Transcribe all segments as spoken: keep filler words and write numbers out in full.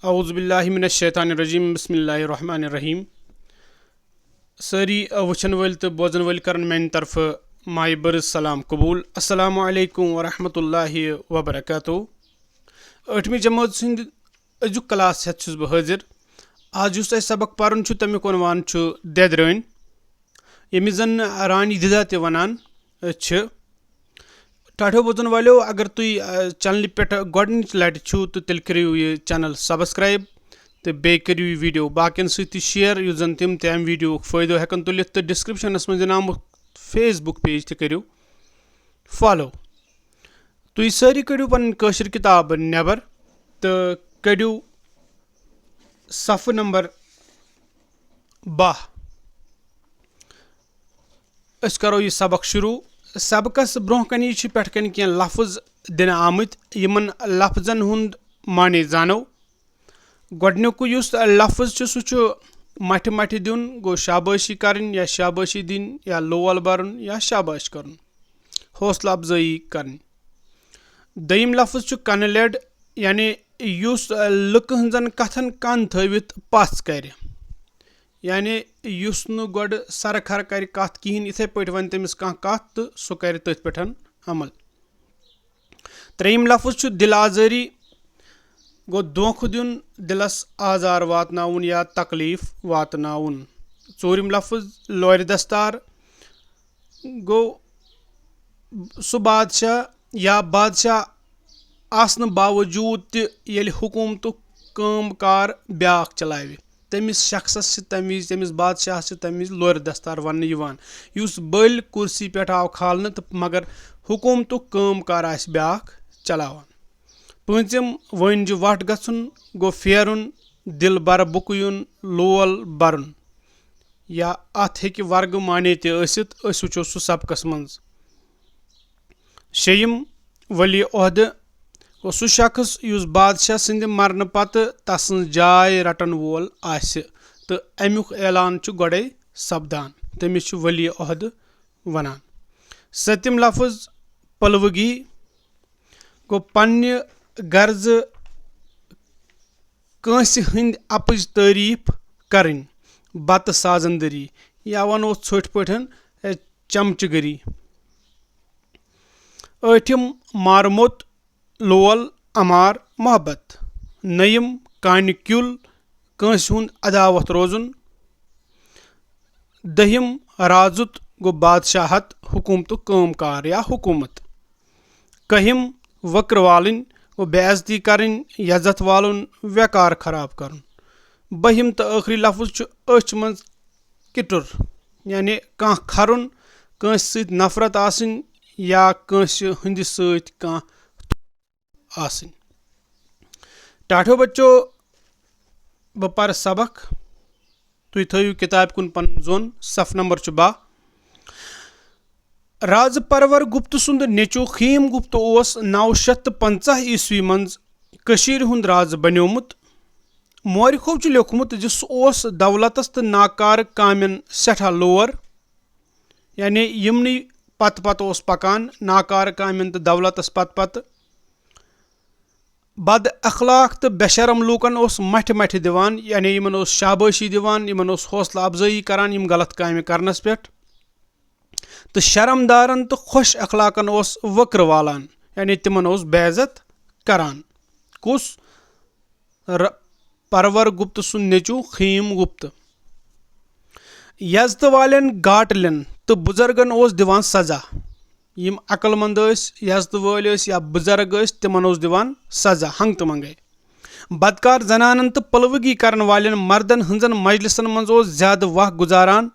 اعوذ باللہ من الشیطان الرجیم، بسم اللہ الرحمن الرحیم۔ سٲری، آ، وٕچھن وٲلۍ تہٕ بوزن وٲلۍ کرن میانہِ طرفہٕ مایہِ بٔرٕژ سلام قبوٗل۔ السلام علیکم ورحمۃ اللہ وبرکاتہ۔ ٲٹھمہِ جمٲژ ہٕنٛدِ أزیُک کلاس ہٮ۪تھ چھُس بہٕ حٲضِر۔ آز یُس اَسہِ سبق پرُن چھُ، تَمیُک عنوان چھُ دٮ۪درٲنۍ، ییٚمِس زن رانی دِدا تہِ ونان چھِ۔ ٹاٹھیو بوزن والٮ۪و، اگر تُہۍ، آ، چینلہِ پٮ۪ٹھ گۄڈٕنِچ لٹہِ چھِو، تہٕ تیٚلہِ کٔرِو یہِ چینل subscribe تہٕ بیٚیہِ کٔرِو یہِ video باقین سۭتۍ تہِ share، یُتھ زن تِم تہِ امہِ videoہُک فٲیدٕ ہٮ۪کن تُلِتھ۔ تہٕ descriptionس منٛز دِنہٕ آمُت Facebook page تہِ کٔرِو follow۔ تُہۍ سٲری کٔڑِو پنٕنۍ کٲشِر کِتابہٕ نٮ۪بر تہٕ کٔڑِو صفہٕ نمبر باہ۔ أسۍ کرو یہِ سبق شروع۔ سبقس برونٛہہ کنی چھِ پٮ۪ٹھ کنۍ کینٛہہ لفظ دِنہٕ آمٕتۍ، یِمن لفظن ہُنٛد معنی زانو۔ گۄڈٕنیُک یُس لفظ چھُ، سُہ چھُ مٹھِ مٹھِ دیُن، گوٚو شابٲشی کرٕنۍ یا شابٲشی دِنۍ یا لول برُن یا شاباش کرُن، حوصلہٕ افزٲیی کرٕنۍ۔ دوٚیِم لفظ چھُ کنہٕ لٮ۪ڈ، یعنی یُس لُکہٕ ہٕنٛزن کتھن کن تھٲوِتھ پژھ کرِ، یعنی یُس نہٕ گۄڈٕ سرٕ کھرٕ کرِ کتھ کِہینۍ، یِتھے پٲٹھۍ ونہِ تٔمِس کانٛہہ کتھ تہٕ سُہ کرِ تٔتھۍ پٮ۪ٹھ عمل۔ ترٛیٚیِم لفظ چھُ دِل آزٲری، گوٚو دھوکہٕ دیُن، دِلس آزار واتناوُن یا تکلیف واتناوُن۔ ژوٗرِم لفظ لورِ دستار، گوٚو سُہ بادشاہ یا بادشاہ آسنہٕ باوجوٗد تہِ ییٚلہِ حکوٗمتُک کٲم کار بیٛاکھ چلاوِ، تٔمِس شخصس چھِ تَمہِ وِزِ، تٔمِس بادشاہس چھِ تَمہِ وِزِ لورِ دستار وننہٕ یِوان، یُس بٔلۍ کُرسی پٮ۪ٹھ آو کھالنہٕ تہٕ مگر حکوٗمتُک کٲم کار آسہِ بیٛاکھ چلاوان۔ پٲنٛژِم، وٲنجہِ وَٹھ گژھُن، گوٚو پھیرُن، دِل بَرٕ بُکہٕ یُن، لول بَرُن۔ یا اَتھ ہیٚکہِ ورگہٕ معنی تہِ ٲسِتھ، أسۍ وٕچھو سُہ سبقس منٛز۔ شیٚیِم، ولی عہدٕ گوٚو سُہ شخص یُس بادشاہ سٕنٛدِ مرنہٕ پتہٕ تسٕنٛز جاے رٹن وول آسہِ تہٕ امیُک اعلان چھُ گۄڈے سپدان، تٔمِس چھُ ولی عہدٕ ونان۔ سٔتِم لفظ پلوگی گوٚو پننہِ غرضہٕ کٲنٛسہِ ہٕنٛدۍ اپٕز تعریٖف کرٕنۍ، بتہٕ سازن دٔری، یا ونو ژھٔٹۍ پٲٹھۍ، اے، چمچہٕ گٔری۔ ٲٹھِم مارموت، لول، امار، محبت۔ نٔیِم کانہِ کیُل، کٲنٛسہِ ہُنٛد عداوت روزُن۔ دٔہِم رازُت گوٚو بادشاہت، حکوٗمتُک کٲم کار یا حکوٗمت۔ کٔہِم وٕکرٕ والٕنۍ گوٚو بے عزتی کرٕنۍ، یزتھ والُن، ویقار خراب کرُن۔ بٔہِم تہٕ ٲخری لفظ چھُ أچھ منٛز کِٹُر، یعنی کانٛہہ کھرُن، کٲنٛسہِ سۭتۍ نفرت آسٕنۍ یا کٲنٛسہِ ہٕنٛدِ سۭتۍ کانٛہہ آسٕنۍ۔ ٹاٹھیو بچو، بہٕ پرٕ سبق، تُہۍ تھٲیِو کِتابہِ کُن پنُن ظۄن، صف نمبر چھُ باہ۔ راز پرور گپت سُنٛد نیٚچو خیم گپت اوس نو شیٚتھ تہٕ پنٛژاہ عیسوی منٛز کٔشیٖرِ ہُنٛد راز بنیومُت۔ مورخو چھُ لیوٚکھمُت زِ سُہ اوس دولتس تہٕ ناکارٕ کامٮ۪ن سٮ۪ٹھاہ لور، یعنی یِمنٕے پتہٕ پتہٕ اوس پکان ناکارٕ کامٮ۪ن تہٕ دولتس پتہٕ پتہٕ۔ بد اخلاق تہٕ بے شرم لوٗکن اوس مٹھِ مٹھِ دِوان، یعنی یِمن اوس شابٲشی دِوان، یِمن اوس حوصلہٕ افزٲیی کران یِم غلط کامہِ کرنس پٮ۪ٹھ۔ تہٕ شرمدارن تہٕ خۄش اخلاقن اوس وٕکرٕ والان، یعنی تِمن اوس بے عزت کران۔ کُس؟ ر-، پرور گپت سُنٛد نیٚچو خیم گپت۔ یزتہٕ والٮ۪ن گاٹلٮ۪ن تہٕ بُزرگن اوس دِوان سزا۔ یِم عقل مند ٲسۍ، یزتہٕ وٲلۍ ٲسۍ یا بُزرگ ٲسۍ، تِمن اوس دِوان سزا ہنٛگ تہٕ منٛگے۔ بدکار زنانن تہٕ پلوگی کرن والٮ۪ن مردن ہٕنٛزن مجلسن منٛز اوس زیادٕ وق گُزاران۔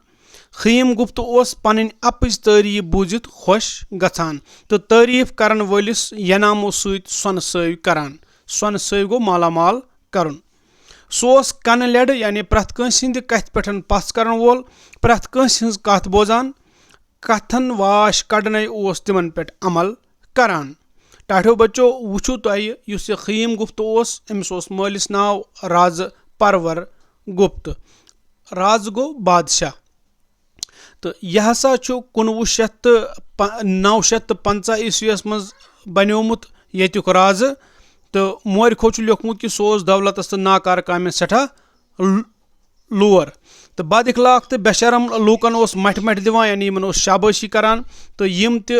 خیم گپت اوس پنٕنۍ اپٕز تعریٖف بوٗزِتھ خۄش گژھان تہٕ تعریٖف کرن وٲلِس ینامو سۭتۍ سۄنہٕ سٲوۍ کران۔ سۄنہٕ سٲوۍ گوٚو مالا مال کرُن۔ سُہ اوس کنہٕ لٮ۪ڈٕ، یعنی پرٛٮ۪تھ کٲنٛسہِ ہٕنٛدِ کتھِ پٮ۪ٹھ پژھ کرن وول، پرٛٮ۪تھ کٲنٛسہِ ہٕنٛز کتھ بوزان، کتھن واش کڑنے اوس تِمن پٮ۪ٹھ عمل کران۔ ٹاٹھیو بچو، وٕچھِو تۄہہِ یُس یہِ خیم گپت اوس، أمِس اوس مٲلِس ناو رازٕ پرور گپت۔ رازٕ گوٚو بادشاہ۔ تہٕ یہِ ہسا چھُ کُنوُہ شیٚتھ تہٕ پہ-، نو شیٚتھ تہٕ پنٛژاہ عیسویَس منٛز بنیومُت ییٚتیُک رازٕ۔ تہٕ مورِ کھو چھُ لیوٚکھمُت کہِ سُہ اوس دولتس تہٕ ناکارٕ کامٮ۪ن سٮ۪ٹھاہ ل-، لور۔ تہٕ بد اخلاق تہٕ بے شرم لوٗکن اوس مٹھِ مٹھِ دِوان، یعنی یِمن اوس شابٲشی کران۔ تہٕ یِم تہِ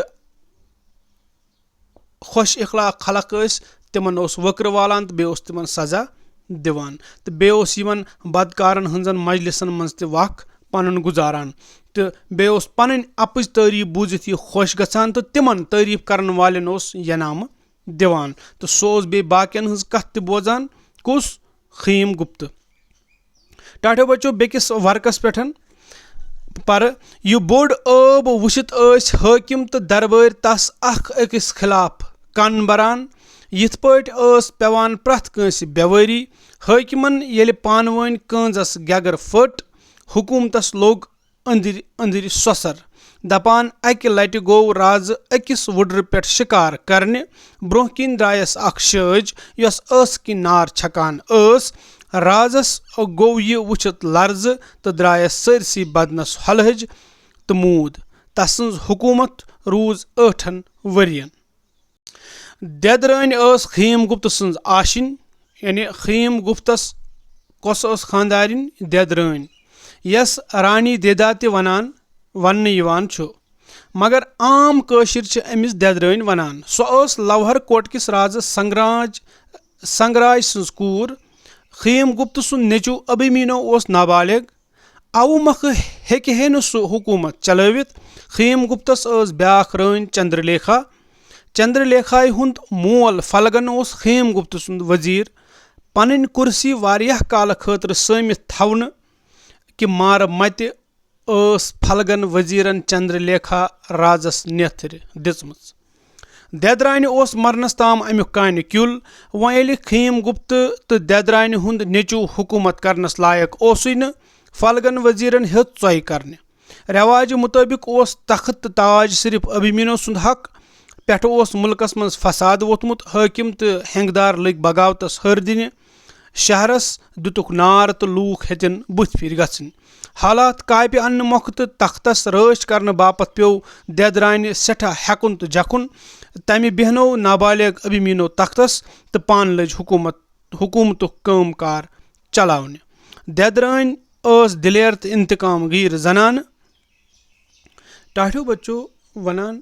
خۄش اخلاق خلق ٲسۍ، تِمن اوس وٕکرٕ والان تہٕ بیٚیہِ اوس تِمن سزا دِوان۔ تہٕ بیٚیہِ اوس یِمن بدکارن ہٕنٛزن مجلسن منٛز تہِ وق پنُن گُزاران۔ تہٕ بیٚیہِ اوس پنٕنۍ اپٕز تعریٖف بوٗزِتھ یہِ خۄش گژھان تہٕ تِمن تعریٖف کرن والٮ۪ن اوس ینامہٕ دِوان۔ تہٕ سُہ اوس بیٚیہِ باقین ہٕنٛز کتھ تہِ بوزان۔ کُس؟ خیٖم گپتہٕ۔ ٹاٹھیو بچو، بیٚکِس ورقس پٮ۪ٹھ پرٕ۔ یہِ بوٚڑ ٲب وٕچھِتھ ٲسۍ حٲکِم تہٕ دربٲرۍ تس اکھ أکِس خلاف کن بران۔ یِتھ پٲٹھۍ ٲس پٮ۪وان پرٛٮ۪تھ کٲنٛسہِ بیوٲری۔ حٲکِمن ییٚلہِ پانہٕ وٲنۍ کٲنٛزس گٮ۪گٕر پھٔٹ، حکوٗمتس لوٚگ أنٛدٕرۍ أنٛدٕرۍ سۄسر۔ دپان، اکہِ لٹہِ گوٚو رازٕ أکِس وُڈرٕ پٮ۪ٹھ شِکار کرنہِ۔ برٛونٛہہ کِنۍ درٛایس اکھ شٲج، یۄس ٲسہٕ کِنۍ نار چھکان ٲس۔ رازس گوٚو یہِ وٕچھِتھ لرزٕ تہٕ درٛایس سٲرسٕے بدنس ہۄلہٕ ہٕج تہٕ موٗد۔ تسٕنٛز حکوٗمت روٗز ٲٹھن ؤرین۔ دٮ۪درٲنۍ ٲس خیٖم گپت سٕنٛز آشِنۍ، یعنی خیٖم گپتس کۄس ٲس خانٛدارِنۍ؟ دٮ۪درٲنۍ، یس رانی دیدا تہِ ونان، وننہٕ یِوان چھُ، مگر عام کٲشِر چھِ أمِس دٮ۪درٲنۍ ونان۔ سۄ ٲس لوہر کوٹ کِس رازٕ سنگراج، سنگراج سٕنٛز کوٗر۔ خیٖم گپت سُنٛد نیٚچو ابھیمینو اوس نابالغ، اوٕ مۄکھٕ ہیٚکہِ ہے نہٕ سُہ حکوٗمت چلٲوِتھ۔ خیٖم گپتس ٲس بیٛاکھ رٲنۍ چندرلیکھا۔ چندرلیکھایہِ ہُنٛد مول فلگن اوس خیٖم گپت سُنٛد وزیٖر۔ پنٕنۍ کُرسی واریاہ کالہٕ خٲطرٕ سٲمِتھ تھاونہٕ کہِ مارٕ متہِ ٲس فلگن وزیرن چندرلیکھا رازس نیتھرِ دِژمٕژ۔ دٮ۪درانہِ اوس مرنس تام امیُک کانہِ کیُل۔ وۄنۍ ییٚلہِ خیٖم گپت تہٕ دٮ۪درانہِ ہُنٛد نیٚچو حکوٗمت کرنس لایق اوسُے نہٕ، فلگن وزیرن ہیوٚت ژۄیہِ کرنہِ۔ رٮ۪واجہِ مُطٲبِق اوس تخت تہٕ تاج صرف ابھیمینو سُنٛد حق۔ پٮ۪ٹھٕ اوس مُلکس منٛز فساد ووٚتھمُت، حٲکِم تہٕ ہٮ۪نٛگدار لٔگۍ بغاوتس ۂر دِنہِ۔ شہرس دِتُکھ نار تہٕ لوٗکھ ہیٚتِن بٕتھِ پھِرِ گژھٕنۍ۔ حالات کاپہِ اننہٕ مۄکھٕ تہٕ تختس رٲچھ کرنہٕ باپتھ پیوٚو دٮ۪درانہِ سٮ۪ٹھاہ ہٮ۪کُن تہٕ جکُن۔ تمہِ بیہنوو نابالغ ابھیمینو تختس تہٕ پانہٕ لٔج حکوٗمت، حکوٗمتُک کٲم کار چلاونہِ۔ دٮ۪درٲنۍ ٲس دلیر تہٕ انتقام گیٖر زنانہٕ۔ ٹاٹھیو بچو ونان،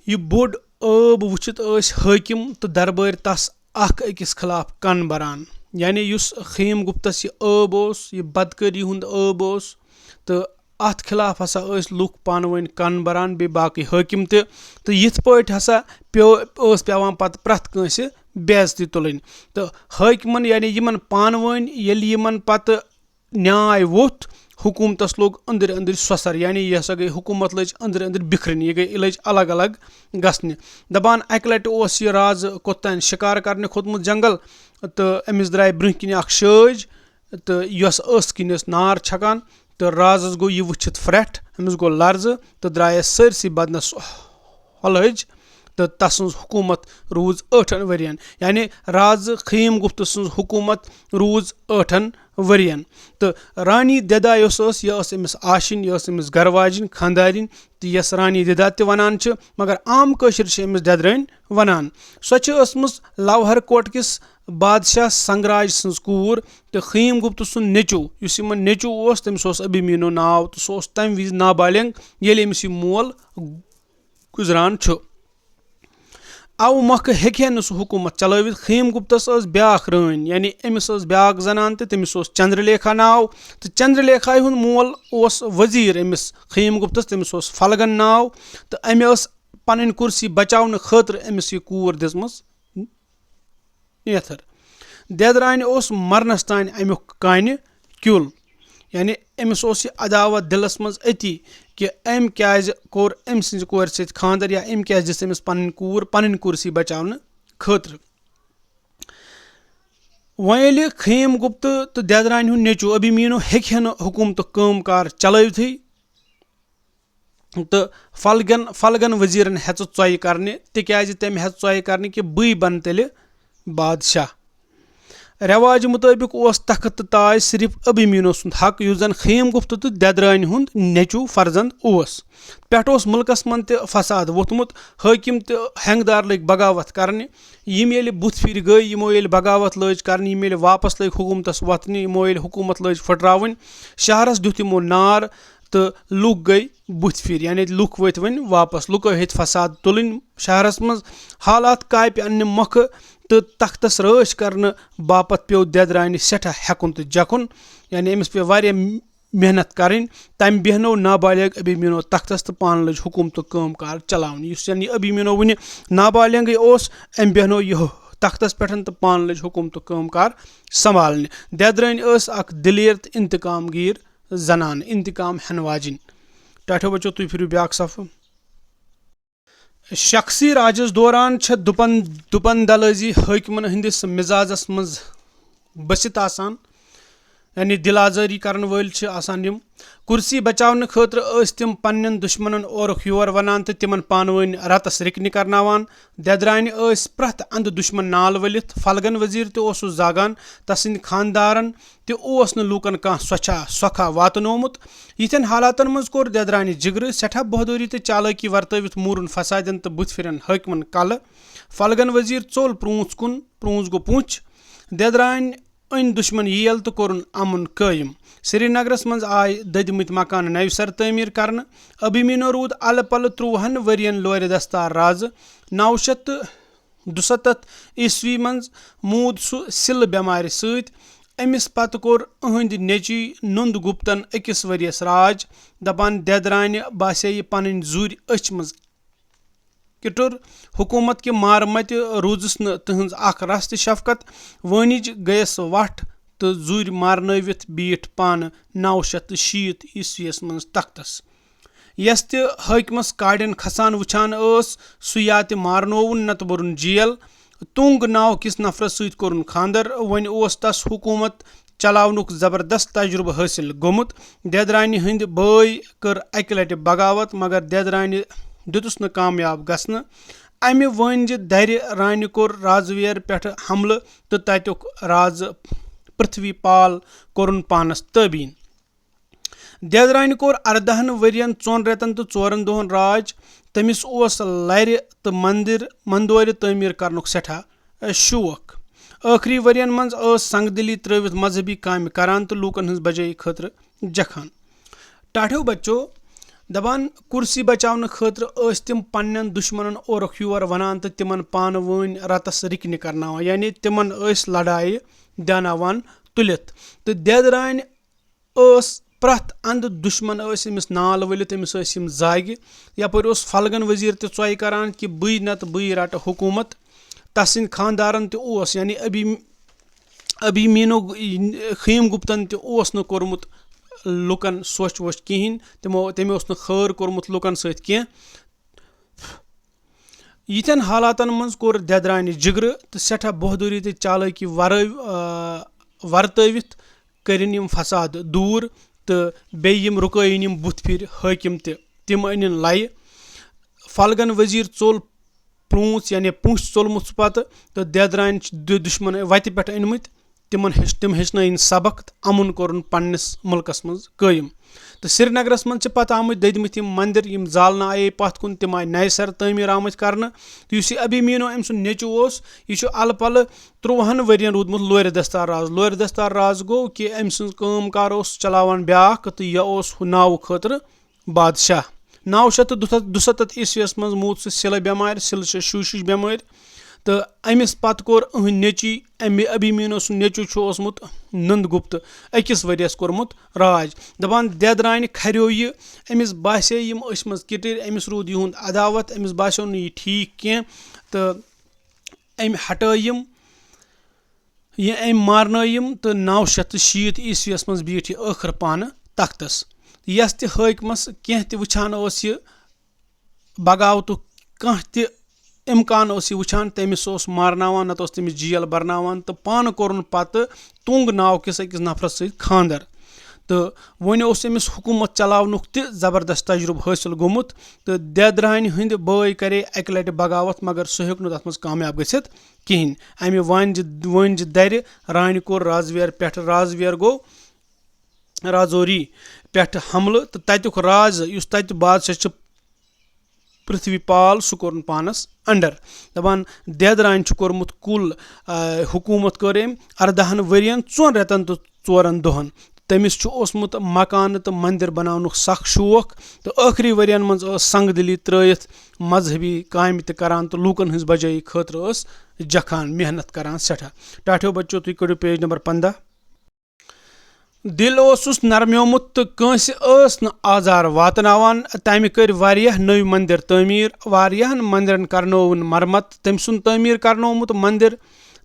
یہِ بوٚڑ ٲب وٕچھِتھ ٲسۍ حٲکِم تہٕ دربٲرۍ تس اکھ أکِس خلاف کن بران۔ یعنی یُس خیٖم گپتس یہِ ٲب اوس، یہِ بدکٲری ہُنٛد ٲب اوس، تہٕ اتھ خلاف ہسا ٲسۍ لُکھ پانہٕ ؤنۍ کن بران، بیٚیہِ باقٕے حٲکِم تہِ۔ تہٕ یِتھ پٲٹھۍ ہسا پیو، ٲس پٮ۪وان پتہٕ پرٛٮ۪تھ کٲنٛسہِ بے عزتی تُلٕنۍ۔ تہٕ حٲکِمن، یعنی یِمن پانہٕ ؤنۍ ییٚلہِ یِمن پتہٕ نیاے ووٚتھ، حکوٗمتس لوٚگ أنٛدرۍ أنٛدرۍ سۄسر، یعنی یہِ ہسا گٔے حکوٗمت لٔج أنٛدرۍ أنٛدرۍ بِکھرٕنۍ، یہِ گٔے، یہِ لٔج الگ الگ گژھنہِ۔ دپان، اکہِ لٹہِ اوس یہِ رازٕ کوٚت تام شِکار کرنہِ کھوٚتمُت جنگل، تہٕ أمِس درٛاے برٛونٛہہ کِنہِ اکھ شٲج، تہٕ یۄس ٲسہٕ کِنۍ ٲس نار چھکان، تہٕ رازس گوٚو یہِ وٕچھِتھ پھرٛٹھ، أمِس گوٚو لرزٕ تہٕ درٛایس سٲرسٕے بدنس ہۄلہٕ ہٕج، تہٕ تسٕنٛز حکوٗمت روٗز ٲٹھن ؤرین۔ یعنی رازٕ خیٖم گپت سٕنٛز حکوٗمت روٗز ٲٹھن ؤرین۔ تہٕ رانی دٮ۪دا یۄس ٲس، یہِ ٲس أمِس آشِنۍ، یہِ ٲس أمِس گرٕ واجِنۍ، خانٛدارِنۍ، تہٕ یۄس رانی دٮ۪دا تہِ ونان چھِ، مگر عام کٲشِر چھِ أمِس دٮ۪درٲنۍ ونان۔ سۄ چھِ ٲسمٕژ لوہر کوٹ کِس بادشاہ سنگراج سٕنٛز کوٗر، تہٕ خیٖم گپت سُنٛد نیٚچو، یُس یِمن نیٚچو اوس، تٔمِس اوس ابھیمینو ناو، تہٕ سُہ اوس تمہِ وِزِ نابالغ، ییٚلہِ أمِس یہِ مول گُزران چھُ۔ اوٕ مۄکھٕ ہیٚکہِ ہے نہٕ سُہ حکوٗمت چلٲوِتھ۔ خیٖم گپتس ٲس بیٛاکھ رٲنۍ، یعنی أمِس ٲس بیٛاکھ زنان تہِ، تٔمِس اوس چندرلیکھا ناو، تہٕ چندرلیکھایہِ ہُنٛد مول اوس وزیٖر أمِس خیٖم گپتس، تٔمِس اوس فلگن ناو، تہٕ أمۍ ٲس پنٕنۍ کُرسی بچاونہٕ خٲطرٕ أمِس یہِ کوٗر دِژمٕژ نیتھر۔ دٮ۪درانہِ اوس مرنس تانۍ امیُک کانہِ کیُل، یعنی أمِس اوس یہِ عداوت دِلس منٛز أتی کہِ أمۍ کیازِ کوٚر أمۍ سٕنٛزِ کورِ سۭتۍ خانٛدر، یا أمۍ کیازِ دِژ أمِس پنٕنۍ کوٗر پنٕنۍ کُرسی بچاونہٕ خٲطرٕ۔ وۄنۍ ییٚلہِ خیٖم گپت تہٕ دٮ۪درانہِ ہُنٛد نیٚچو ابھیمینو ہیٚکہِ ہے نہٕ حکوٗمتُک کٲم کار چلٲوتھٕے، تہٕ فلگن، فلگن وزیرن ہیژٕ ژۄیہِ کرنہِ، تِکیازِ تٔمۍ ہیژٕ ژۄیہِ کرنہِ کہِ بٕے بنہٕ تیٚلہِ بادشاہ۔ رٮ۪واج مُطٲبِق اوس تخت تہٕ تاج صرف ابھیمنیو سُنٛد حق، یُس زن خیم گپت تہٕ دٮ۪درانہِ ہُنٛد نیٚچو فرزند اوس۔ پٮ۪ٹھٕ اوس مُلکس منٛز تہِ فساد ووٚتھمُت۔ حٲکِم تہٕ ہٮ۪نٛگدار لٔگۍ بغاوت کرنہِ۔ یِم ییٚلہِ بُتھ پھِرِ گٔے، یِمو ییٚلہِ بغاوت لٲج کرنہِ، یِم ییٚلہِ واپس لٔگۍ حکوٗمتس وۄتھنہِ، یِمو ییٚلہِ حکوٗمت لٲج پھٕٹراوٕنۍ، شہرس دیُت یِمو نار تہٕ لُکھ گٔے بُتھ پھِرِ، یعنی لُکھ ؤتھۍ وۄنۍ واپس۔ لُکو ہیٚتۍ فساد تُلٕنۍ شہرس منٛز۔ حالات کاپہِ اننہِ مۄکھٕ تہٕ تختس رٲچھ کرنہٕ باپتھ پیوٚو دٮ۪درانہِ سٮ۪ٹھاہ ہٮ۪کُن تہٕ جکُن، یعنی أمِس پیٚیہِ واریاہ محنت کرٕنۍ۔ تمہِ بیہنوو نابالغ ابھیمنیو تختس تہٕ پانہٕ لٔج حکوٗمتُک کٲم کار چلاونہِ۔ یُس یعنی ابھیمنیو وُنہِ نابالغٕے اوس، أمۍ بیہنوو یہِ تختس پٮ۪ٹھ تہٕ پانہٕ لٔج حکوٗمتُک کٲم کار سنبھالنہِ۔ دٮ۪درٲنۍ ٲس اکھ دلیر تہٕ انتقام گیٖر زنان، انتقام ہٮ۪نہٕ واجِنۍ۔ ٹاٹھیو بچو، تُہۍ پھِرِو بیٛاکھ صفہٕ۔ شخصی راجس دوران چھےٚ دُپن دُپن دلٲزی حٲکمن ہٕنٛدِس مزاجس منٛز بٔسِتھ آسان، یعنی دِل آزٲری کرن وٲلۍ چھِ آسان یِم۔ کُرسی بچاونہٕ خٲطرٕ ٲسۍ تِم پننٮ۪ن دُشمنن اورُکھ یور ونان تہٕ تِمن پانہٕ ؤنۍ رتس رِکنہِ کرناوان۔ دٮ۪درانہِ ٲسۍ پرٛٮ۪تھ اندٕ دُشمن نال ؤلِتھ۔ فلگن وزیر تہِ اوسُس زاگان، تسٕنٛدۍ خاندارن تہِ اوس نہٕ لوٗکن کانٛہہ سۄچھا سۄکھا واتنومُت۔ یِتھٮ۪ن حالاتن منٛز کوٚر دٮ۪درانہِ جگرٕ سٮ۪ٹھاہ بہادُری تہٕ چالٲکی ورتٲوِتھ موٗرُن فسادٮ۪ن تہٕ بُتھِ پھِرٮ۪ن حٲکمن کلہٕ۔ فلگن وزیر ژوٚل پرٛونٛژھ کُن، پرٛونٛژھ گوٚو پوٗنٛچھ۔ دٮ۪درانہِ أنۍ دُشمن ییل تہٕ کوٚرُن امُن قٲیِم۔ سرینگرس منٛز آیہِ دٔدمٕتۍ مکانہٕ نوِ سرٕ تعمیٖر کرنہٕ۔ ابھیمنیو روٗد الہٕ پلہٕ ترٛۆوُہن ؤرین لورِ دستار رازٕ۔ نو شیٚتھ تہٕ دُسَتتھ عیسوی منٛز موٗد سُہ سِلہٕ بٮ۪مارِ سۭتۍ۔ أمِس پتہٕ کوٚر أہنٛدِ نیٚچوۍ نُنٛد گُپتن أکِس ؤرِیس راج۔ دپان، دٮ۪درانہِ باسے یہِ پنٕنۍ زُرۍ أچھ منٛز کِٹُر۔ حکوٗمت کہِ مارٕ متہِ روٗزٕس نہٕ تٕہٕنٛز اکھ رژھ تہِ شفقت۔ وٲنِج گٔیَس وٹھ تہٕ زُرۍ مارنٲوِتھ بیٖٹھ پانہٕ نو شیٚتھ تہٕ شیٖتھ عیسویَس منٛز تختس۔ یس تہِ حٲکمس کاڑٮ۪ن کھسان وٕچھان ٲس، سُہ یا تہِ مارنووُن نتہٕ بوٚرُن جیل۔ تُنگ ناو کِس نفرس سۭتۍ کوٚرُن خاندر۔ وۄنۍ اوس تس حکوٗمت چلاونُک زبردست تجربہٕ حٲصِل گوٚمُت۔ دٮ۪درانہِ ہٕنٛدۍ بٲے کٔر اکہِ لٹہِ بغاوت، مگر دٮ۪درانہِ دیُتُس نہٕ کامیاب گژھنہٕ۔ امہِ وٲنجہِ درِ رانہِ کوٚر رازویر پٮ۪ٹھٕ حملہٕ تہٕ تتیُک رازٕ پرتھوی پال کوٚرُن پانس تٲبیٖن۔ دٮ۪درانہِ کوٚر اردہن ؤرین، ژۄن رٮ۪تن تہٕ ژورن دۄہن راج۔ تٔمِس اوس لرِ تہٕ مندر، مندورِ تعمیٖر کرنُک سٮ۪ٹھاہ، اے، شوق۔ ٲخری ؤرین منٛز ٲس سنگ دلی ترٲوِتھ مذہبی کامہِ کران تہٕ لوٗکن ہٕنٛز بجٲیی خٲطرٕ جکھان۔ ٹاٹھیو بچو دپان، کُرسی بچاونہٕ خٲطرٕ ٲسۍ تِم پننٮ۪ن دُشمنن اورُکھ یور ونان تہٕ تِمن پانہٕ وٲنۍ رتس رِکنہِ کرناوان، یعنی تِمن ٲسۍ لڑایہِ دیاناوان تُلِتھ۔ تہٕ دٮ۪درانہِ ٲس پرٛٮ۪تھ اندٕ دُشمن ٲسۍ أمِس نال ؤلِتھ، أمِس ٲسۍ یِم زاگہِ۔ یپٲرۍ اوس فلگن وزیر تہِ ژۄیہِ کران کہِ بٕے نتہٕ بٕے رٹہٕ حکوٗمت۔ تسٕنٛدۍ خاندارن تہِ اوس، یعنی ابھی، ابھی مینو خیم گپتن تہِ اوس نہٕ کوٚرمُت لُکن سوچھ ووچھ کِہینۍ، تِمو، تٔمۍ اوس نہٕ خٲر کوٚرمُت لُکن سۭتۍ کینٛہہ۔ یِتھٮ۪ن حالاتن منٛز کوٚر دٮ۪درانہِ جگرٕ تہٕ سٮ۪ٹھاہ بہادُری تہٕ چالٲکی ورٲو-، آ، ورتٲوِتھ کٔرِن یِم فساد دوٗر تہٕ بیٚیہِ یِم رُکٲیِن یِم بُتھ پھِرِ حٲکِم تہِ، تِم أنِن لَیہِ۔ فلگن وزیر ژوٚل پرٛونٛژھ، یعنی پونٛچھ ژوٚلمُت سُہ پتہٕ، تہٕ دٮ۪درانہِ چھِ دُ-، دُشمن وتہِ پٮ۪ٹھ أنۍمٕتۍ۔ تِمن ہیٚچھ-، تِم ہیٚچھنٲیِن سبق تہٕ امُن کوٚرُن پننِس مُلکس منٛز قٲیِم۔ تہٕ سرینگرس منٛز چھِ پتہٕ آمٕتۍ دٔدمٕتۍ یِم مندر، یِم زالنہٕ آیے پتھ کُن، تِم آیہِ نَیہِ سرٕ تعمیٖر آمٕتۍ کرنہٕ۔ تہٕ یُس یہِ ابھی مینو أمۍ سُنٛد نیٚچوٗ اوس، یہِ چھُ الہٕ پلہٕ ترٛۆوُہن ؤرین روٗدمُت لورِ دستار راز۔ لورِ دستار راز گوٚو کہِ أمۍ سٕنٛز کٲم کار اوس چلاوان بیٛاکھ، تہٕ یہِ اوس ہُہ ناوٕ خٲطرٕ بادشاہ۔ نو شیٚتھ تہٕ دُسَتتھ عیسویَس منٛز موٗد سُہ سِلہٕ بٮ۪مارِ، سِلہٕ چھِ شوٗشِش بٮ۪مٲرۍ۔ تہٕ أمِس پتہٕ کوٚر أہنٛدۍ نیٚچی، اَمہِ ابھی مینو سُنٛد نیٚچوٗ چھُ اوسمُت ننٛد گُپت، أکِس ؤرِیَس کوٚرمُت راج۔ دَپان، دٮ۪درانہِ کھریو یہِ، أمِس باسے یِم أچھ منٛز کِٹِرۍ، أمِس روٗد یِہُنٛد عداوت، أمِس باسیو نہٕ یہِ ٹھیٖک کینٛہہ، تہٕ أمۍ ہٹٲے یِم، یہِ أمۍ مارنٲے یِم، تہٕ نو شیٚتھ تہٕ شیٖتھ عیسویَس منٛز بیٖٹھ یہِ ٲخٕر پانہٕ تختس۔ یَس تہِ حٲکمَس کینٛہہ تہِ وٕچھان اوس یہِ بغاوتُک کانٛہہ تہِ اِمکان اوس یہِ وٕچھان، تٔمِس اوس مارناوان، نتہٕ اوس تٔمِس جیل برناوان تہٕ پانہٕ کوٚرُن پتہٕ تُنٛگ ناو کِس أکِس نفرَس سۭتۍ خانٛدر۔ تہٕ وۄنۍ اوس أمِس حکوٗمت چلاونُک تہِ زبردست تجرُبہٕ حٲصِل گوٚمُت، تہٕ دٮ۪د رانہِ ہٕنٛدِ بٲے کرے اَکہِ لٹہِ بغاوت، مگر سُہ ہیوٚک نہٕ تَتھ منٛز کامیاب گٔژھِتھ کِہینۍ۔ اَمہِ وٲنجہِ وٲنجہِ دَرِ رانہِ کوٚر رازویر پٮ۪ٹھ، رازویر گوٚو رازوری پٮ۪ٹھ حملہٕ، تہٕ تَتیُک راز یُس تَتہِ بادشاہ چھُ پرتھوی پال، سُہ کوٚرُن پانس under۔ دپان، دٮ۪د رانہِ چھُ کوٚرمُت کُل، آ، حکوٗمت کٔر أمۍ اردہن ؤرین، ژۄن رٮ۪تن تہٕ ژورن دۄہن۔ تٔمِس چھُ اوسمُت مکانہٕ تہٕ مندر بناونُک سخ شوق، تہٕ ٲخری ؤرین منٛز ٲس سنگ دلی ترٲوِتھ مذہبی کامہِ تہِ کران تہٕ لوٗکن ہٕنٛز بجٲیی خٲطرٕ ٲس جکھان محنت کران سٮ۪ٹھاہ۔ ٹاٹھیو بچو، تُہۍ کٔڑِو page number پنٛداہ۔ دِل اوسُس نرمیومُت تہٕ کٲنٛسہِ ٲس نہٕ آزار واتناوان۔ تَمہِ کٔرۍ واریاہ نٔوۍ مندر تعمیٖر، واریاہن مندرن کرنووُن مرمت۔ تٔمۍ سُنٛد تعمیٖر کرنومُت مندر،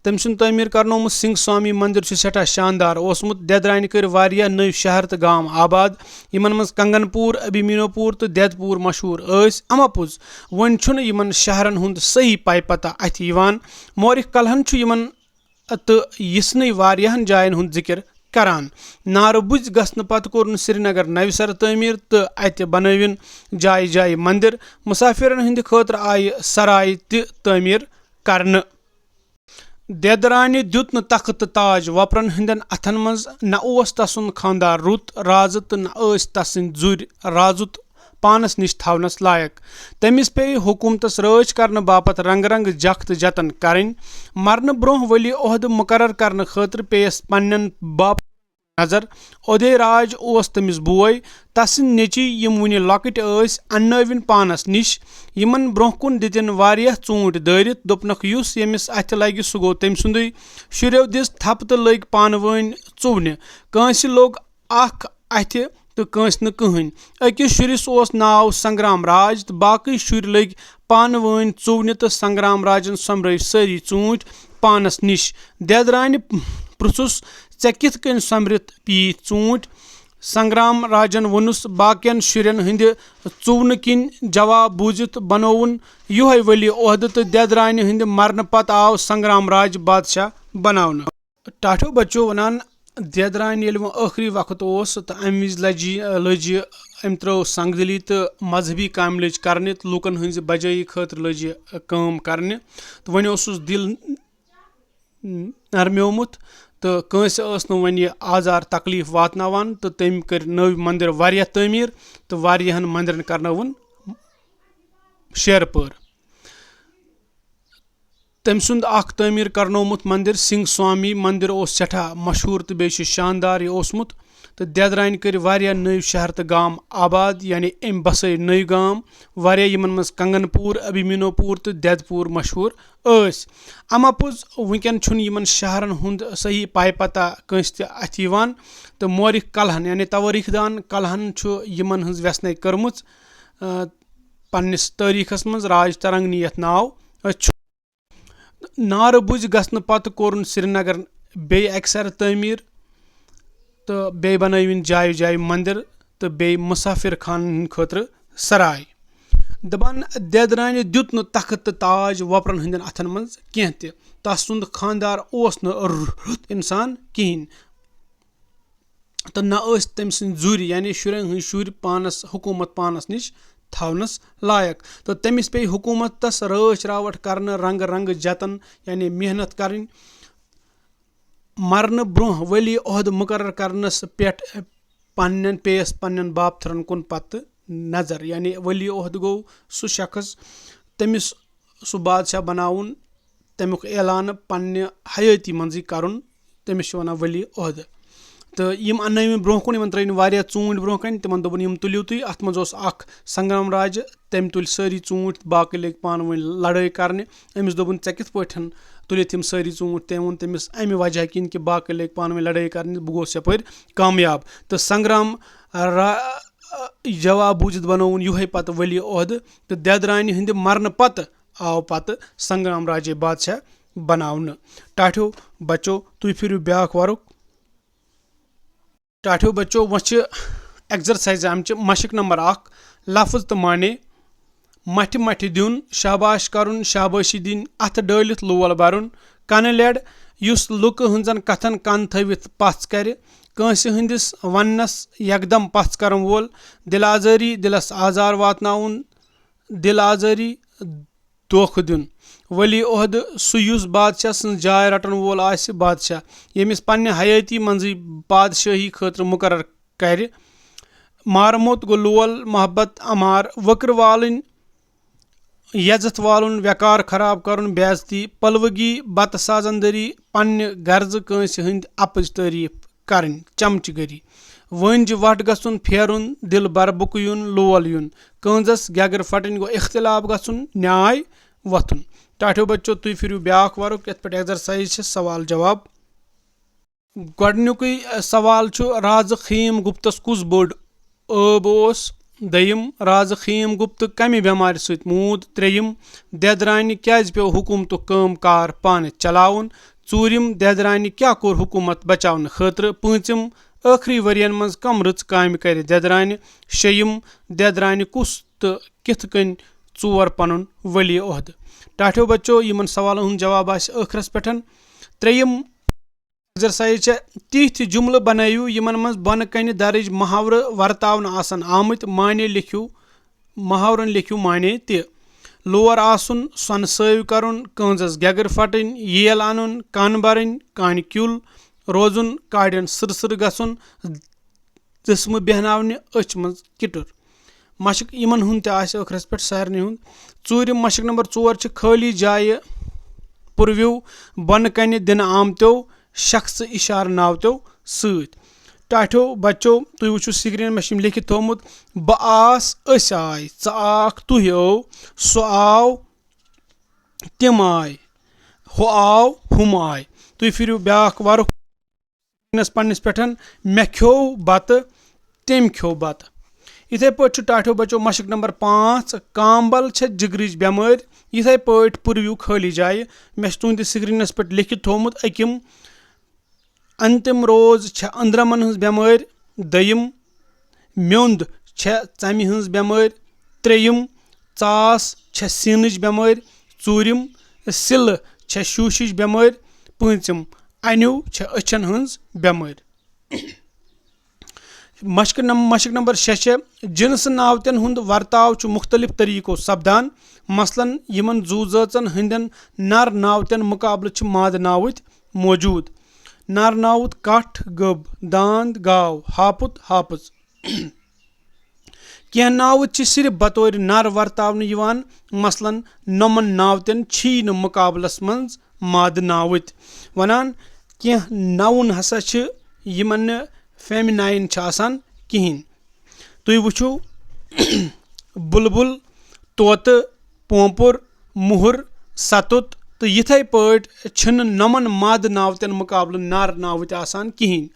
تٔمۍ سُنٛد تعمیٖر کرنومُت سنگھ سوامی مندر چھُ سٮ۪ٹھاہ شاندار اوسمُت۔ دٮ۪درانہِ کٔرۍ واریاہ نٔوۍ شہر تہٕ گام آباد، یِمن منٛز کنگن پوٗر، ابھیمینو پوٗر تہٕ دٮ۪د پوٗر مشہوٗر ٲسۍ۔ اما پوٚز، وۄنۍ چھُنہٕ یِمن شہرن ہُنٛد صحیح پاے پتہ اَتھِ یِوان۔ مورخ کلہن چھُ یِمن تہٕ یِژھنٕے واریاہن جاین ہُنٛد ذِکِر کران۔ نارٕ بُزۍ گژھنہٕ پتہٕ کوٚرُن سرینگر نوِ سرٕ تعمیٖر تہٕ اتہِ بنٲوِن جایہِ جایہِ مندر۔ مسافرن ہٕنٛدِ خٲطرٕ آیہِ سرایہِ تہِ تعمیٖر کرنہٕ۔ دٮ۪درانہِ دیُت نہٕ تخت تہٕ تاج وۄپرن ہٕنٛدٮ۪ن اتھن منٛز، نہ اوس تسُنٛد خانٛدار رُت رازٕ تہٕ نہ ٲسۍ تسٕنٛدۍ زُرۍ رازُت پانس نِش تھاونس لایق۔ تٔمِس پیٚیہِ حکوٗمتس رٲچھ کرنہٕ باپتھ رنگہٕ رنگہٕ جکھ تہٕ جتن کرٕنۍ۔ مرنہٕ برونٛہہ ولی عہدٕ مُقرر کرنہٕ خٲطرٕ پیٚیس پننٮ۪ن باپ نظر۔ اودے راج اوس تٔمِس بوے۔ تسٕنٛدۍ نیٚچی، یِم وُنہِ لۄکٕٹۍ ٲسۍ، اننٲوِن پانس نِش۔ یِمن برونٛہہ کُن دِتِن واریاہ ژوٗنٛٹھۍ دٲرِتھ۔ دوٚپنکھ، یُس ییٚمِس اتھِ لگہِ، سُہ گوٚو تٔمۍ سُنٛدُے۔ شُرٮ۪و دِژ تھپہٕ تہٕ لٔگۍ پانہٕ وٲنۍ ژُونہِ۔ کٲنٛسہِ لوٚگ اکھ اتھِ تہٕ کٲنٛسہِ نہٕ کٕہٕنۍ۔ أکِس شُرِس اوس ناو سنگرام راج تہٕ باقٕے شُرۍ لٔگۍ پانہٕ وٲنۍ ژُونہِ تہٕ سنگرام راجن سۄمبرٲوۍ سٲری ژوٗنٛٹھۍ پانس نِش۔ دٮ۪درانہِ پرُژھُس، "ژےٚ کِتھ کٔنۍ سۄمبرِتھ پیٖتۍ ژوٗنٛٹھۍ؟" سنگرام راجن ووٚنُس، "باقین شُرٮ۪ن ہٕنٛدِ ژُونہٕ کِنۍ جواب بوٗزِتھ بنووُن یِہوے ولی عہدٕ تہٕ دٮ۪درانہِ ہٕنٛدِ مرنہٕ پتہٕ آو سنگرام راج بادشاہ بناونہٕ۔" ٹاٹھیو بچو ونان، دٮ۪درانہِ ییٚلہِ وۄنۍ ٲخری وقت اوس تہٕ امہِ وِزِ لجہِ، لٔج یہِ، أمۍ ترٲو سنگ دلی تہٕ مذہبی کامہِ لٔج کرنہِ تہٕ لوٗکن ہٕنٛزِ بجٲیی خٲطرٕ لٔج یہِ کٲم کرنہِ۔ تہٕ وۄنۍ اوسُس دِل نرمیومُت تہٕ کٲنٛسہِ ٲس نہٕ وۄنۍ یہِ آزار تکلیف واتناوان تہٕ تٔمۍ کٔرۍ نٔوۍ مندر واریاہ تعمیٖر تہٕ واریاہن مندرن کرنٲوُن شیرٕ پٲر۔ تٔمۍ سُنٛد اکھ تعمیٖر کرنومُت مندر سنگھ سوامی مندر اوس سٮ۪ٹھاہ مشہوٗر تہٕ بیٚیہِ چھُ شاندار یہِ اوسمُت۔ تہٕ دٮ۪درانہِ کٔرۍ واریاہ نٔوۍ شہر تہٕ گام آباد، یعنی أمۍ بسٲے نٔوۍ گام واریاہ، یِمن منٛز کنگن پوٗر، ابھیمینو پوٗر تہٕ دٮ۪د پوٗر مشہوٗر ٲسۍ۔ اما پوٚز، وٕنکٮ۪ن چھُنہٕ یِمن شہرن ہُنٛد صحیح پاے پتہ کٲنٛسہِ تہِ اَتھِ یِوان، تہٕ مورخ کلہن، یعنی توٲریٖخ دان کلہن، چھُ یِمن ہٕنٛز وٮ۪ژھنے کٔرمٕژ، آ، پننِس تٲریٖخس منٛز راج ترنگنی یتھ ناو چھُ۔ نارٕ بُزۍ گژھنہٕ پتہٕ کوٚرُن سرینگر بیٚیہِ اکہِ سرٕ تعمیٖر تہٕ بیٚیہِ بنٲوِن جایہِ جایہِ مندر تہٕ بیٚیہِ مسافر خانن ہٕنٛدِ خٲطرٕ سراے۔ دپان، دٮ۪درانہِ دیُت نہٕ تخت تہٕ تاج وۄپرن ہٕنٛدٮ۪ن اتھن منٛز کینٛہہ تہِ۔ تس سُنٛد خانٛدار اوس نہٕ رُت انسان کِہینۍ۔ تہٕ نہ ٲسۍ تٔمۍ سٕنٛدۍ زُرۍ، یعنی شُرٮ۪ن ہٕنٛدۍ شُرۍ، پانس حکوٗمت پانس نِش تھاونس لایق۔ تہٕ تٔمِس پیٚیہِ حکوٗمتس رٲچھ راوٹھ کرنہٕ، رنگہٕ رنگہٕ جتن، یعنی محنت کرٕنۍ۔ مرنہٕ برونٛہہ ولی عہدٕ مُقرر کرنس پٮ۪ٹھ پننٮ۪ن، پیٚیس پننٮ۪ن باپتھرن کُن پتہٕ نظر، یعنی ولی عہدٕ گوٚو سُہ شخص، تٔمِس سُہ بادشاہ بناوُن، تمیُک اعلانہٕ پننہِ حیٲتی منٛزٕے کرُن، تٔمِس چھِ ونان ولی عہدٕ۔ تہٕ یِم اننٲوِن برونٛہہ کُن، یِمن ترٲوِن واریاہ ژوٗنٛٹھۍ برونٛہہ کنہِ، تِمن دوٚپُن، "یِم تُلِو تُہۍ۔" اتھ منٛز اوس اکھ سنگرام راجہِ، تٔمۍ تُلۍ سٲری ژوٗنٛٹھۍ، باقٕے لٔگۍ پانہٕ ؤنۍ لڑٲے کرنہِ۔ أمِس دوٚپُن، "ژےٚ کِتھ پٲٹھۍ تُلِتھ یِم سٲری ژوٗنٛٹھۍ؟" تٔمۍ ووٚن تٔمِس، "امہِ وجہ کِنۍ کہِ باقٕے لٔگۍ پانہٕ ؤنۍ لڑٲے کرنہِ، بہٕ گوس یپٲرۍ کامیاب۔" تہٕ سنگرام را-، جواب بوٗزِتھ بنووُن یِہوے پتہٕ ولی عہدٕ، تہٕ دٮ۪درانہِ ہٕنٛدِ مرنہٕ پتہٕ آو پتہٕ سنگرام راجے بادشاہ بناونہٕ۔ ٹاٹھیو بچو، تُہۍ پھِرِو بیٛاکھ ورُق۔ ٹاٹھیو بچو، وۄنۍ چھِ exercise آمژٕ۔ مشق نمبر اکھ، لفظ تہٕ معنی۔ مٹھِ مٹھِ دیُن، شاباش کرُن، شابٲشی دِنۍ، اتھٕ ڈٲلِتھ لول برُن، کنہٕ لٮ۪ڈ، یُس لُکہٕ ہٕنٛزن کتھن کن تھٲوِتھ پژھ کرِ، کٲنٛسہِ ہٕنٛدِس وننس یکدم پژھ کرن وول، دِل آزٲری، دِلس آزار واتناوُن، دِل آزٲری، دھوکہٕ دیُن۔ ولی عہدٕ سُہ، یُس بادشاہ سٕنٛز جاے رٹن وول آسہِ، بادشاہ ییٚمِس پننہِ حیٲتی منٛزٕے بادشٲہی خٲطرٕ مقرر کرِ۔ مارموت گوٚو لول، محبت امار، وکر والٕنۍ، یزتھ والُن، وقار خراب کرُن، بے عزتی، پلوگی، بتہٕ سازن دٔری، پننہِ غرضہٕ کٲنٛسہِ ہٕنٛدۍ اپٕز تعریف کرٕنۍ، چمچہٕ گٔری، وٲنجہِ وٹھ گژھُن، پھیرُن، دِل بربُکہٕ یُن، لول یُن، کٲنٛزس گٮ۪گٕر پھٹٕنۍ گوٚو اختلاف گژھُن، نیاے وۄتھُن۔ ٹاٹھیو بچو، تُہۍ پھِرِو بیٛاکھ ورُق، یتھ پٮ۪ٹھ exercise چھِ، سوال جواب۔ گۄڈٕنیُکُے سوال چھُ، رازٕ خیٖم گُپتس کُس بوٚڑ ٲب اوس؟ دوٚیِم، رازٕ خیٖم گُپتہٕ کمہِ بٮ۪مارِ سۭتۍ موٗد؟ ترٛیٚیِم، دٮ۪درانہِ کیٛازِ پیوٚو حکوٗمتُک کٲم کار پانہٕ چلاوُن؟ ژوٗرِم، دٮ۪درانہِ کیٛاہ کوٚر حکوٗمت بچاونہٕ خٲطرٕ؟ پٲنٛژِم، ٲخری ؤرین منٛز کم رٕژ کامہِ کرِ دٮ۪درانہِ؟ شیٚیِم، دٮ۪درانہِ کُس تہٕ کِتھ کٔنۍ ژور پنُن ولی عہدٕ؟ ٹاٹھیو بچو، یِمن سوالن ہُنٛد جواب آسہِ ٲخرس پٮ۪ٹھ۔ ترٛیٚیِم، exercise چھےٚ، تِتھۍ جملہٕ بنٲوِو یِمن منٛز بۄنہٕ کنہِ درٕج محاورٕ ورتاونہٕ آسن آمٕتۍ، معنی لیکھِو، محاورن لیکھِو معنی تہِ۔ لور آسُن، سۄنہٕ سٲوۍ کرُن، کٲنٛزس گٮ۪گٕر پھٹٕنۍ، ییل انُن، کن برٕنۍ، کانہِ کیُل روزُن، کاڑٮ۪ن سٕرٕ سٕرٕ گژھُن، دٔسمہٕ بیہناونہِ، أچھ منٛز کِٹُر۔ مشق یِمن ہُنٛد تہِ آسہِ ٲخرس پٮ۪ٹھ سارنٕے ہُنٛد۔ ژوٗرِم مشق نمبر ژور چھِ خٲلی جایہِ پُروِو بۄنہٕ کنہِ دِنہٕ آمتیو شخص اشارٕ ناوتیو سۭتۍ۔ ٹاٹھیو بچو، تُہۍ وٕچھِو screen، مےٚ چھُ یِم لیکھِتھ تھوٚومُت، بہٕ آس، أسۍ آے، ژٕ آکھ، تُہۍ ٲو، سُہ آو، تِم آے، ہُہ آو، ہُم آے۔ تُہۍ پھِرِو بیٛاکھ ورُق screenس پننِس پٮ۪ٹھ، مےٚ کھیوٚو بتہٕ، تٔمۍ کھیوٚو بتہٕ۔ یِتھے پٲٹھۍ چھُ ٹاٹھیو بچو مشق نمبر پانٛژھ، کامبل چھےٚ جگرٕچ بٮ۪مٲرۍ۔ یِتھے پٲٹھۍ پُروِو خٲلی جایہِ۔ مےٚ چھُ تُہنٛدِس screenس پٮ۪ٹھ لیکھِتھ تھوٚومُت أکِم، انتِم روز چھےٚ أنٛدرمن ہٕنٛز بٮ۪مٲرۍ۔ دوٚیِم، میوٚنٛد چھےٚ ژمہِ ہٕنٛز بٮ۪مٲرۍ۔ ترٛیٚیِم، ژاس چھےٚ سیٖنٕچ بٮ۪مٲرۍ۔ ژوٗرِم، سِلہٕ چھےٚ شوٗشِچ بٮ۪مٲرۍ۔ پٲنٛژِم، اَنِو چھےٚ أچھن ہٕنٛز بٮ۪مٲرۍ۔ مشق نم-، مشق نمبر شےٚ چھےٚ، جنسہٕ ناوتن ہُنٛد ورتاو چھُ مُختٔلِف طریٖقو سپدان۔ مثلاً، یِمن زُو زٲژن ہٕنٛدٮ۪ن نر ناوتن مُقابلہٕ چھِ مادٕ ناوٕتۍ موجود۔ نر ناوُت کٹھ، گٔب، داند، گاو، ہاپُت، ہاپٕژ۔ کینٛہہ ناوُت چھِ صرف بطور نر ورتاونہٕ یِوان، مثلاً نۄمن ناوتن چھی نہٕ مُقابلس منٛز مادٕ ناوٕتۍ ونان۔ کینٛہہ noun ہسا چھِ یِمن نہٕ feminine چھِ آسان کِہیٖنۍ۔ تُہۍ وٕچھِو، بُلبُل، طوطہٕ، پونٛپُر، مُہُر، سَتُت تہٕ یِتھَے پٲٹھۍ چھِنہٕ نۄمَن مادٕ ناوتٮ۪ن مُقابلہٕ نر ناوٕتۍ آسان کِہیٖنۍ۔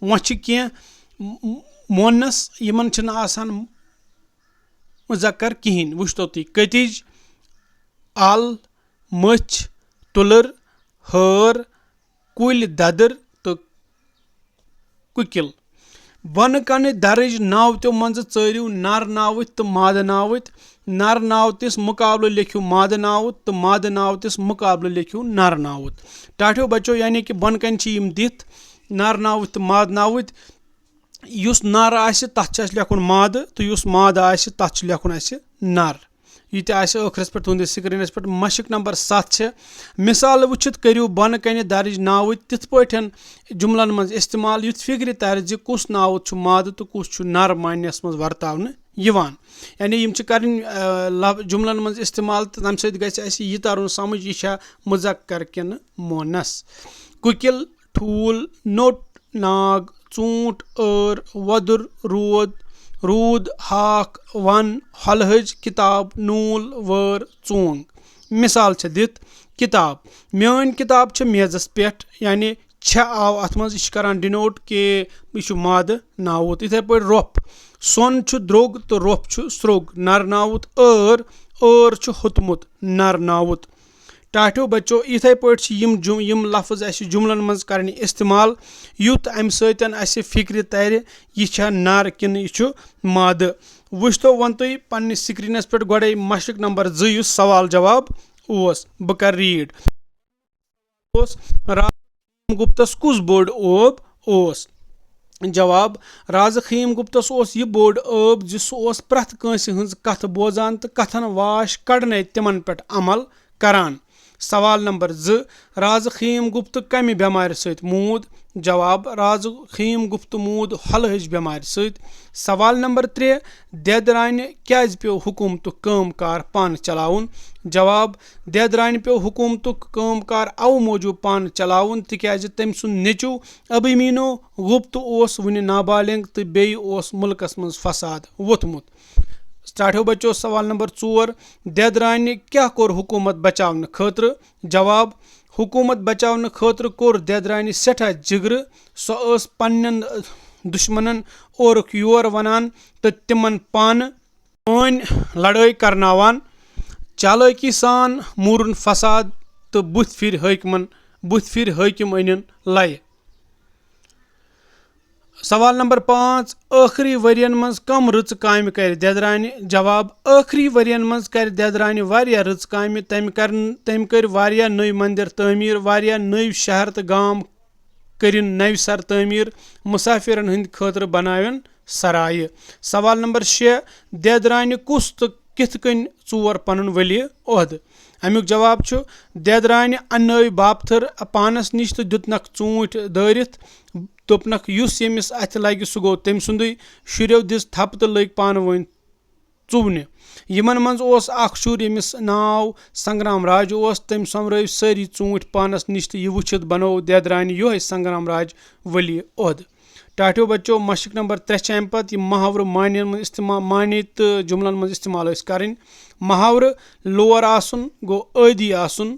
وۄنۍ چھِ کینٛہہ م-، مونس، یِمن چھِنہٕ آسان مُذکر کِہیٖنۍ۔ وٕچھتو تُہۍ، کٔتِج، اَل، مٔچھ، تُلٕر، ہٲر، کُلۍ دَدٕر تہٕ کُکِل۔ بۄنہٕ کنہِ درٕج ناوتیو منٛزٕ ژٲرِو نر ناوٕتۍ تہٕ مادٕ ناوٕتۍ۔ نر ناوتِس مُقابلہٕ لیکھِو مادٕ ناوُت تہٕ مادٕ ناوتِس مُقابلہٕ لیکھِو نر ناوُت۔ ٹاٹھیو بچو، یعنی کہِ بۄنہٕ کنہِ چھِ یِم دِتھ، نر ناوٕتۍ تہٕ مادٕ ناوٕتۍ۔ یُس نر آسہِ، تتھ چھُ اسہِ لیکھُن مادٕ، تہٕ یُس مادٕ آسہِ، تتھ چھُ لیکھُن اسہِ نر۔ یہِ تہِ آسہِ ٲخرس پٮ۪ٹھ تُہنٛدِس screenس پٮ۪ٹھ۔ مشق نمبر ستھ چھِ، مثال وٕچھِتھ کٔرِو بۄنہٕ کنہِ درٕج ناوٕتۍ تِتھ پٲٹھۍ جملن منٛز استعمال، یُتھ فکرِ ترِ زِ کُس ناوُت چھُ مادٕ تہٕ کُس چھُ نر معنیس منٛز ورتاونہٕ یِوان۔ یعنی یِم چھِ کرٕنۍ، آ، لف-، جملن منٛز استعمال، تہٕ تمہِ سۭتۍ گژھِ اسہِ یہِ ترُن سمجھ، یہِ چھا مذکر کِنہٕ مونث۔ کُکِل، ٹھوٗل، نوٚٹ، ناگ، ژوٗنٛٹھ، ٲر، وۄدُر، روٗد، روٗد، ہاکھ، وَن، ہۄلہٕ ہٕج، کِتاب، نوٗل، وٲر، ژونٛگ۔ مثال چھےٚ دِتھ، کِتاب۔ میٛٲنۍ کِتاب چھےٚ میزَس پٮ۪ٹھ، یعنی چھےٚ آو اَتھ منٛز، یہِ چھِ کَران denote کہِ یہِ چھُ مادٕ ناوُت۔ یِتھَے پٲٹھۍ رۄپھ، سۄن چھُ درٛوٚگ تہٕ رۄپھ چھُ سرٛوٚگ، نر ناوُت۔ ٲر، ٲر چھُ ہوٚتمُت، نر ناوُت۔ ٹاٹھیو بچو، یِتھَے پٲٹھۍ چھِ یِم جُم-، یِم لفظ اَسہِ جُملن منٛز کرٕنۍ استعمال، یُتھ اَمہِ سۭتۍ اَسہِ فِکرِ تَرِ، یہِ چھا نر کِنہٕ یہِ چھُ مادٕ۔ وٕچھتو وۄنۍ تُہۍ پننِس screenس پٮ۪ٹھ گۄڈَے مشق نمبر زٕ، یُس سوال جواب اوس، بہٕ کرٕ read۔ اوس را-، گُپتس کُس بوٚڑ اوب اوس؟ جواب، رازٕ خیٖم گُپتس اوس یہِ بوٚڑ عٲب زِ سُہ اوس پرٛٮ۪تھ کٲنٛسہِ ہٕنٛز کتھ بوزان تہٕ کتھن واش کڑنے تِمن پٮ۪ٹھ عمل کران۔ سوال نمبر زٕ، رازٕ خیٖم گُپتہٕ کمہِ بٮ۪مارِ سۭتۍ موٗد؟ جواب، رازٕ خیٖم گُپتہٕ موٗد ہۄلہٕ ہٕچ بٮ۪مارِ سۭتۍ۔ سوال نمبر ترٛےٚ، دٮ۪درانہِ کیٛازِ پیوٚو حکوٗمتُک کٲم کار پانہٕ چلاوُن؟ جواب، دٮ۪درانہِ پیوٚو حکوٗمتُک کٲم کار اَوٕ موٗجوٗب پانہٕ چلاوُن تِکیٛازِ تٔمۍ سُنٛد نیٚچوٗ ابھیمینو گُپتہٕ اوس وُنہِ نابالغ تہٕ بیٚیہِ اوس مُلکس منٛز فساد ووٚتھمُت۔ ٹاٹھیو بچو، سوال نمبر ژور، دٮ۪درانہِ کیٛاہ کوٚر حکوٗمت بچاونہٕ خٲطرٕ؟ جواب، حکوٗمت بچاونہٕ خٲطرٕ کوٚر دٮ۪درانہِ سٮ۪ٹھاہ جِگرٕ۔ سۄ ٲس پننٮ۪ن دُشمنن اورُک یور ونان تہٕ تِمن پانہٕ پٲنۍ لڑٲے کرناوان۔ چالٲکی سان موٗرُن فساد تہٕ بُتھۍ پھِرۍ حٲکمن، بُتھۍ پھِرۍ حٲکم أنِن لَیہِ۔ سوال نمبر پانٛژھ، ٲخری ؤرین منٛز کم رٕژٕ کامہِ کرِ دٮ۪درانہِ؟ جواب، ٲخری ؤرین منٛز کرِ دٮ۪درانہِ واریاہ رٕژٕ کامہِ۔ تٔمۍ کرن، تٔمۍ کٔرۍ واریاہ نٔوۍ مندر تعمیٖر، واریاہ نٔوۍ شہر تہٕ گام کٔرِن نوِ سر تعمیٖر، مسافرن ہٕنٛدِ خٲطرٕ بناون سرایہِ۔ سوال نمبر شےٚ، دٮ۪درانہِ کُس تہٕ کِتھ کٔنۍ ژور پنُن ؤلی عہدٕ؟ امیُک جواب چھُ، دٮ۪درانہِ اننٲوۍ بابتھٕر پانس نِش تہٕ دیُتنکھ ژوٗنٛٹھۍ دٲرِتھ۔ دوٚپنکھ، یُس ییٚمِس اتھِ لگہِ، سُہ گوٚو تٔمۍ سُنٛدُے۔ شُرٮ۪و دِژ تھپہٕ تہٕ لٔگۍ پانہٕ ؤنۍ ژُونہِ۔ یِمن منٛز اوس اکھ شُر، ییٚمِس ناو سنگرام راج اوس۔ تٔمۍ سۄمبرٲوۍ سٲری ژوٗنٛٹھۍ پانس نِش تہٕ یہِ وٕچھِتھ بنوو دٮ۪درانہِ یِہوٚے سنگرام راج ؤلی عہدٕ۔ ٹاٹھیو بچو، مشق نمبر ترٛےٚ چھِ اَمہِ پتہٕ یِم محاورٕ معنین منٛز استعمال، معنی تہٕ جملن منٛز استعمال ٲسۍ کرٕنۍ۔ محاورٕ، لور آسُن گوٚو عٲدی آسُن۔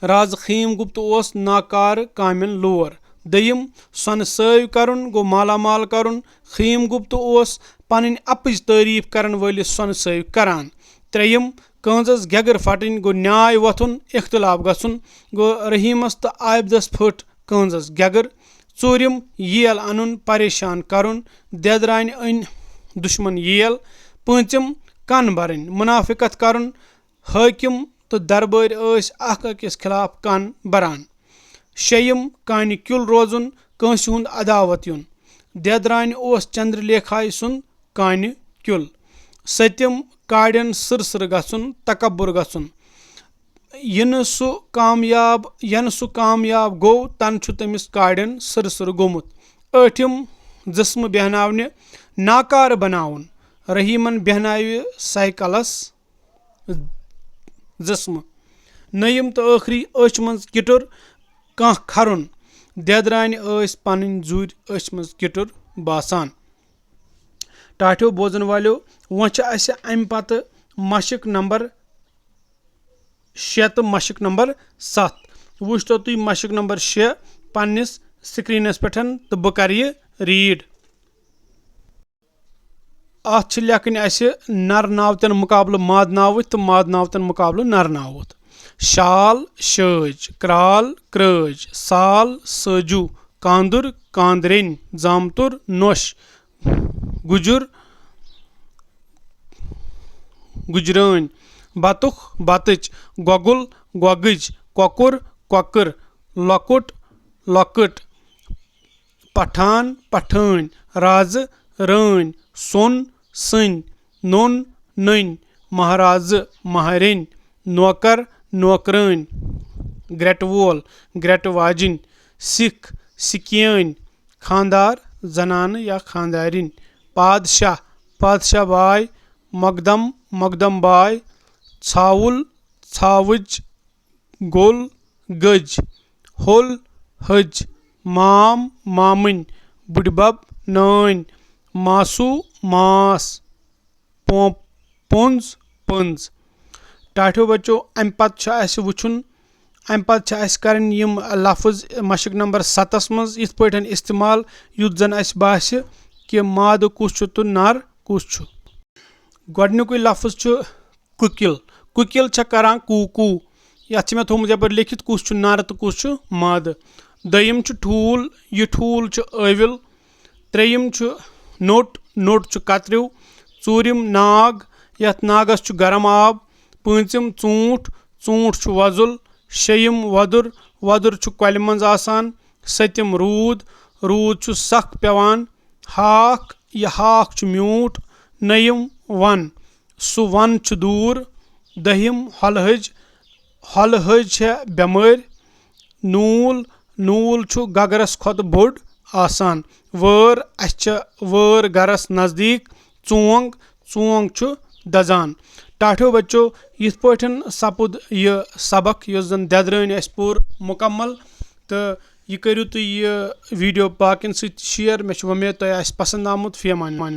رازٕ خیٖم گُپتہٕ اوس ناکارٕ کامٮ۪ن لور۔ دوٚیِم، سۄنہٕ سٲوۍ کرُن گوٚو مالا مال کرُن۔ خیٖم گُپتہٕ اوس پنٕنۍ اپٕز تعریٖف کرن وٲلِس سۄنہٕ سٲوۍ کران۔ ترٛیٚیِم، کٲنٛزس گٮ۪گٕر پھٹٕنۍ گوٚو نیاے وۄتھُن، اختلاف گژھُن۔ گوٚو رحیمس تہٕ عابدس پھٔٹ کٲنٛزس گٮ۪گٕر۔ ژوٗرِم، ییل انُن، پریشان کرُن۔ دٮ۪درانہِ أنۍ دُشمن ییل۔ پٲنٛژِم، کن برٕنۍ، منافقت کرُن۔ حٲکِم تہٕ دربٲرۍ ٲسۍ اکھ أکِس خلاف کن بران۔ شیٚیِم، کانہِ کیُل روزُن، کٲنٛسہِ ہُنٛد عداوت یُن۔ دٮ۪درانہِ اوس چندر لیکھایہِ سُنٛد کانہِ کیُل۔ سٔتِم، کاڑٮ۪ن سٕر سٕر گژھُن، تکبر گژھُن۔ یِنہٕ سُہ کامیاب، یَنہٕ سُہ کامیاب گوٚو، تَنہٕ چھُ تٔمِس کاڑٮ۪ن سٕر سٕر گوٚمُت۔ ٲٹھِم، زسمہٕ بیہناونہِ، ناکارٕ بناوُن۔ رحیمن بیہناوِ سائیکلس زسمہٕ۔ نٔیِم تہٕ ٲخری، أچھ منٛز کِٹُر، کانٛہہ کھرُن۔ دٮ۪درانہِ ٲسۍ پنٕنۍ زُرۍ أچھ منٛز کِٹُر باسان۔ ٹاٹھیو بوزن والٮ۪و، وۄنۍ چھِ اسہِ امہِ پتہٕ مشق نمبر شےٚ تہٕ مشق نمبر ستھ۔ وٕچھتو تُہۍ مشق نمبر شےٚ پننِس screenس پٮ۪ٹھ تہٕ بہٕ کرٕ یہِ read۔ اتھ چھِ لیکھٕنۍ اسہِ نر ناوتن مقابلہٕ ماد ناوٕتۍ تہٕ ماد ناوتن مقابلہٕ نر ناوُت۔ شال، شٲج، کرال، کرٲج، سال، سٲجوٗ، کاندُر، کاندرٮ۪نۍ، زامتُر، نۄش، گُجُر، گُجرٲنۍ، بطُخ، بطٕچ، گۄگُل، گۄگٕج، کۄکُر، کۄکٕر، لۄکُٹ، لۄکٕٹ، پٹھان، پٹھٲنۍ، رازٕ، رٲنۍ، سوٚن، سٔنۍ، نوٚن، نٔنۍ، مہرازٕ، مہرٮ۪نۍ، نوکر، نوکرٲنۍ، گرٛٹہٕ وول، گرٛٹہٕ واجِنۍ، سِکھ، سِکیٲنۍ، خانٛدار، زنانہٕ یا خانٛدارِنۍ، پادشاہ، پادشاہ باے، مۄقدم، مۄقدم باے، ژھاوُل، ژھاوٕج، گوٚل، گٔج، ہوٚل، ۂج، مام، مامٕنۍ، بٕڈِبب، نٲنۍ، ماسوٗ، ماس، پو-، پونٛز، پٔنٛز۔ ٹاٹھیو بچو، امہِ پتہٕ چھُ اسہِ وٕچھُن، امہِ پتہٕ چھِ اسہِ کرٕنۍ یِم لفظ مشق نمبر ستس منٛز یِتھ پٲٹھۍ استعمال، یُتھ زن اسہِ باسہِ کہِ مادٕ کُس چھُ تہٕ نر کُس چھُ۔ گۄڈٕنیُکُے لفظ چھُ کُکِل۔ کُکِل چھےٚ کران کوٗ کوٗ۔ یتھ چھِ مےٚ تھوٚومُت یپٲرۍ لیکھِتھ کُس چھُ نر تہٕ کُس چھُ مادٕ۔ دوٚیِم چھُ ٹھوٗل، یہِ ٹھوٗل چھُ ٲوِل۔ ترٛیٚیِم چھُ نوٚٹ، نوٚٹ چھُ کترِو۔ ژوٗرِم ناگ، یتھ ناگس چھُ گرم آب۔ پٲنٛژِم ژوٗنٛٹھ، ژوٗنٛٹھ چھُ وۄزُل۔ شیٚیِم وۄدُر، وۄدُر چھُ کۄلہِ منٛز آسان۔ سٔتِم روٗد، روٗد چھُ سخ پٮ۪وان۔ ہاکھ، یہِ ہاکھ چھُ میوٗٹھ۔ نٔیِم، وَن، سُہ وَن چھُ دوٗر۔ دٔہِم، ہۄلہٕ ہٕج، ہۄلہٕ ہٕج چھےٚ بٮ۪مٲرۍ۔ نوٗل، نوٗل چھُ گگرس کھۄتہٕ بوٚڑ آسان۔ وٲر، اَسہِ چھےٚ وٲر گرس نزدیٖک۔ ژونٛگ، ژونٛگ چھُ دزان۔ ٹاٹھیو بچو، یِتھ پٲٹھۍ سپُد یہِ سبق یُس زن دٮ۪درٲنۍ اَسہِ پوٚر مُکمل، تہٕ یہِ کٔرِو تُہۍ یہِ video باقین سۭتۍ share۔ مےٚ چھِ وۄمید تۄہہِ آسہِ پسند آمُت۔ فی امان اللہ۔